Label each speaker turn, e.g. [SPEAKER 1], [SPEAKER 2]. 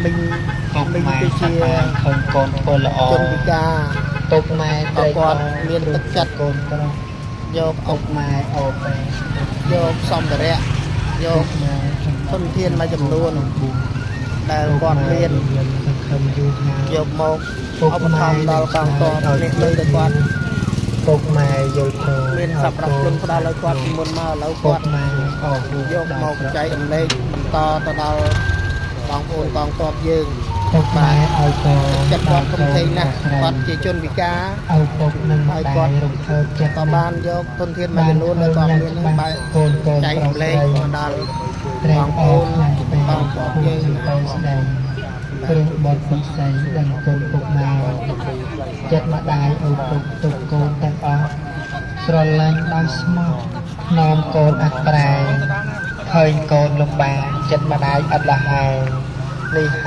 [SPEAKER 1] មីង
[SPEAKER 2] ពុក
[SPEAKER 1] មីង
[SPEAKER 2] ម៉ែ
[SPEAKER 1] គឺជា
[SPEAKER 2] សប្បាយឃើញកូនធ្វើល្អ
[SPEAKER 1] ជនពិការ
[SPEAKER 2] ពុកម៉ែត្រេក
[SPEAKER 1] គាត់
[SPEAKER 2] អរ
[SPEAKER 1] មានទឹកចិត្ត
[SPEAKER 2] កូនប្រុស
[SPEAKER 1] យក
[SPEAKER 2] ពុកម៉ែអូបែ
[SPEAKER 1] យកសម្ភារៈយក
[SPEAKER 2] ម៉ែ
[SPEAKER 1] ធនធានមួយចំនួនដែលគាត់មាន
[SPEAKER 2] សង្ឃឹមយូរហើយ
[SPEAKER 1] យកមកឧបត្ថម្ភដល់កងទ័ពនេះលុយដែលគាត់
[SPEAKER 2] ពុកម៉ែយល់ព្រម
[SPEAKER 1] មានសប្បុរសជនផ្ដល់ឲ្យគាត់ពីមុនមកឥឡូវ
[SPEAKER 2] ពុ
[SPEAKER 1] គាត់
[SPEAKER 2] កម៉ែអរគុណ
[SPEAKER 1] យកមកចែករំលែកបន្តទៅដល់បងប្អូនកងទ័ពយើង
[SPEAKER 2] ពុកម៉ែឲ្យកូន
[SPEAKER 1] ចិត្តគាត់ធំធេងណាស់គាត់ជាជនពិការ
[SPEAKER 2] ឪពុកនិងម្ដាយរំភើបចិត្ត
[SPEAKER 1] ក៏បានយកធនធានមួយចំនួនដែលគាត់មាននឹងបែក
[SPEAKER 2] កូនកូន
[SPEAKER 1] ចែករំលែកមកដល់
[SPEAKER 2] ត្រេក
[SPEAKER 1] បងប្អូ
[SPEAKER 2] អរខ្លាំងពេក
[SPEAKER 1] នកងទ័ពយើង
[SPEAKER 2] ទៅស្ដីព្រោះបទពិសីដឹងគុណពុកម៉ែចិត្តម្ដាយឪពុកទុកកូនទាំងអស់ស្រឡាញ់ដោយស្មោះថ្នមកូនអត់ប្រែឃើញកូនលំបាកចិត្តម្ដាយអត់លះហែងនេះ